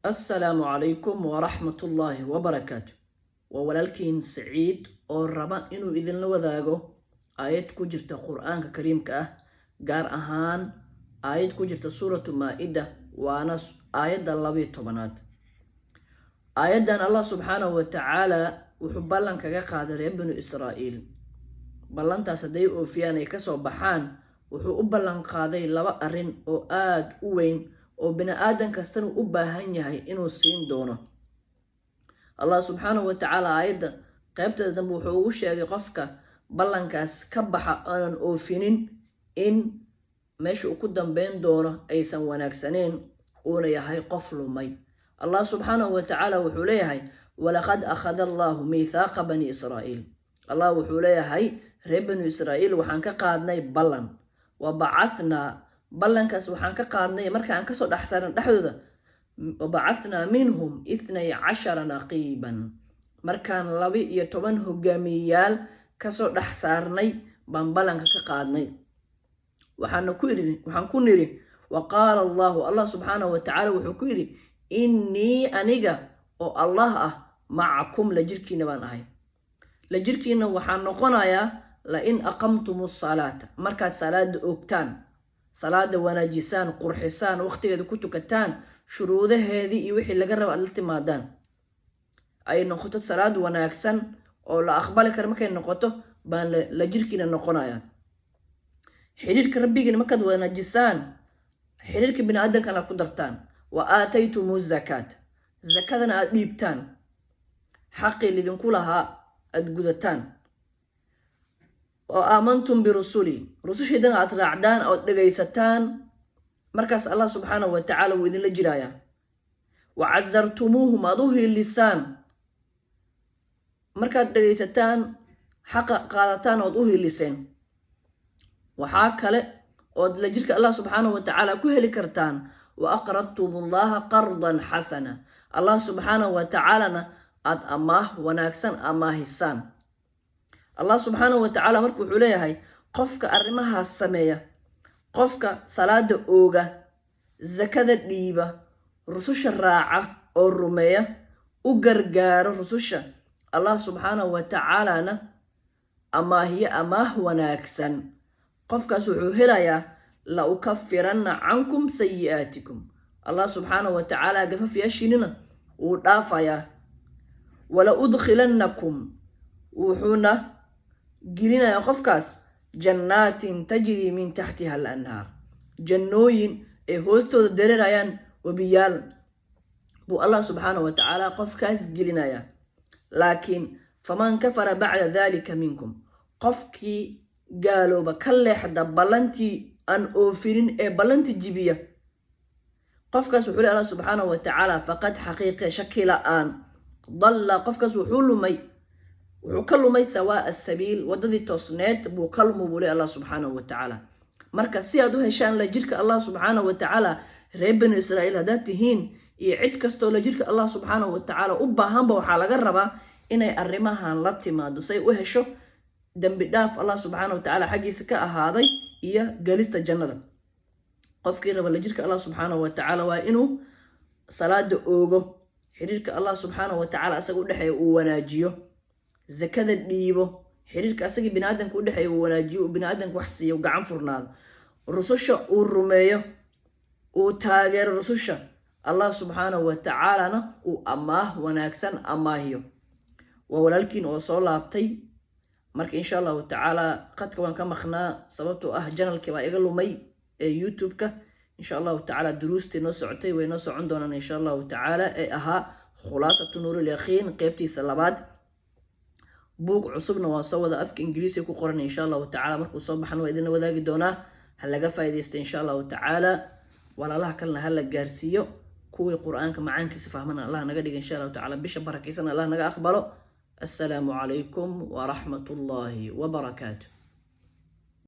Assalaamu calaykum waraxmatullaahi wabarakaatu. Waa walaalkiin Saciid oo raba inuu idinla wadaago aayad ku jirta Qur-aanka Kariimka ah, gaar ahaan aayad ku jirta Suuratu Maa-ida, waana aayadda 12aad. Aayaddan Allah subxaanahu wa tacaala wuxuu ballan kaga qaaday reer Binu Israa'iil. Ballantaas hadday oofiyaan ay kasoo baxaan, wuxuu u ballan qaaday laba arrin oo aada u weyn oo bini aadan kastana u baahan yahay inuu siin doono. Allah subxaanahu wa tacaala aayadda qeybteeda dambe wuxuu ugu sheegay qofka ballankaas ka baxa, aanan oofinin, in meesha uu ku dambeyn doono aysan wanaagsaneyn, uuna yahay qof lumay. Allah subxaanahu wa tacaala wuxuu leeyahay: "Walaqad akhada Allahu miithaaqa bani Israa'iil." Allah wuxuu leeyahay: reer Banu Israa'iil waxaan ka qaadnay ballan. Wa bacathnaa, ballankaas waxaan ka qaadnay markaan kasoo dhex saaran dhexdooda, wa bacathnaa minhum 12 naqiiban, markaan 12 hogaamiyeyaal kasoo dhex saarnay baan ballanka ka qaadnay. Waxaana ku iri, waxaan ku niri, wa qaala Allahu, Allah subxaanahu wa tacaala wuxuu ku yidhi: "Innii, aniga oo Allah ah, macakum, la jirkiina baan ahay." La jirkiina waxaan noqonayaa la in aqamtum asalaata, markaad salaada ogtaan, salaada wanaajisaan, qurxisaan, waqtigeeda ku tukataan, shuruudaheedii iyo wixii laga raba aad la timaadaan, ay noqoto salaad wanaagsan oo la aqbali kara, markay noqoto baan la jirkiina noqonaya. Xiriirka rabbigiina markaad wanaajisaan, xiriirka bini aadamkana ku dartaan, wa aataytumu zakaat, zakadana aad dhiibtaan, xaqii lidinku lahaa aad gudataan, oo aamantum birusuli, rusushaydana aad raacdaan ood dhegaysataan, markaas Allah subxaanahu wa tacaala wuu idinla jirayaa. Wa casartumuuhum, aad u hiilisaan, markaad dhegaysataan, xaqa qaadataan ood u hiiliseen. Waxaa kale ood la jirka Allah subxaanahu wa tacaala ku heli kartaan: wa aqradtum Allaha qardan xasana, Allah subxaanahu wa tacaalana aad amaah wanaagsan amaahisaan. Allah subxaanahu wa tacaala marka wuxuu leeyahay: qofka arrimahaas sameeya, qofka salaada ooga, sakada dhiiba, rususha raaca oo rumeeya, u gargaaro rususha, Allah subxaanahu wa tacaalana amaahiyo amaah wanaagsan, qofkaas wuxuu helayaa: la ukafiranna cankum sayi'aatikum, Allah subxaanahu wa tacaala gafafyaashiinina wuu dhaafayaa. Wala udkhilannakum, wuxuuna gelinayaa qofkaas, jannaatin tajrii min taxtiha al anhaar, jannooyin ay hoostooda dareerayaan webiyaal buu Allah subxaanahu wa tacaala qofkaas gelinayaa. Laakiin faman kafara bacda dalika minkum, qofkii gaalooba, ka leexda ballantii, aan oofinin ee ballantii jibiya, qofkaas wuxuu le Allah subxaanahu wa tacaala: faqad, xaqiiqe, shaki la-aan, dalla, qofkaas wuxuu lumay, wuxuu ka lumay sawaa'a asabiil, waddadii toosneed buu ka lumu, buu le Allah subxaanahu wa tacaala. Marka si aad u heshaan la jirka Allah subxaanahu wa tacaala, reer Banu Israa'iil haddaad tihiin iyo cid kastoo la jirka Allah subxaanahu wa tacaala u baahanba, waxaa laga rabaa inay arrimahan la timaado say u hesho dembi dhaaf Allah subxaanahu wa tacaala xaggiisa ka ahaaday iyo gelista jannada. Qofkii raba la jirka Allah subxaanahu wa tacaala waa inuu salaada oogo, xiriirka Allah subxaanahu wa tacaala asaga udhexeeya uu wanaajiyo, zakada dhiibo, xiriirka asagii biniaadamka udhexeeya uu wanaajiyo, uu biniaadamka wax siiyo, gacan furnaado, rususha uu rumeeyo, uu taageero rususha, Allah subxaanahu wa tacaalana uu amaah wanaagsan amaahiyo. Waa walaalkiin oo soo laabtay. Marka insha Allahu tacaala qadka waan ka maqnaa, sababtoo ah channelkii baa iga lumay ee YouTube-ka. Insha Allahu tacaala duruustii noo socotay way noo socon doonaan insha Allahu tacaala, ee ahaa Khulaasatu Nuurulyaqiin qeybtiisa labaad. Buug cusubna waa soo wada, afka Ingiriisiga ku qoran. Insha Allahu tacala markuu soo baxana waa idinla wadaagi doonaa. Ha laga faa'iidaysta insha Allahu tacaala, walaalaha kalena ha la gaarsiiyo. Kuwii Qur-aanka macaankiisa fahmana Allah naga dhiga insha Allahu tacala. Bisha barakaysan Allah naga aqbalo. Assalaamu calaykum waraxmat ullaahi wabarakaatu.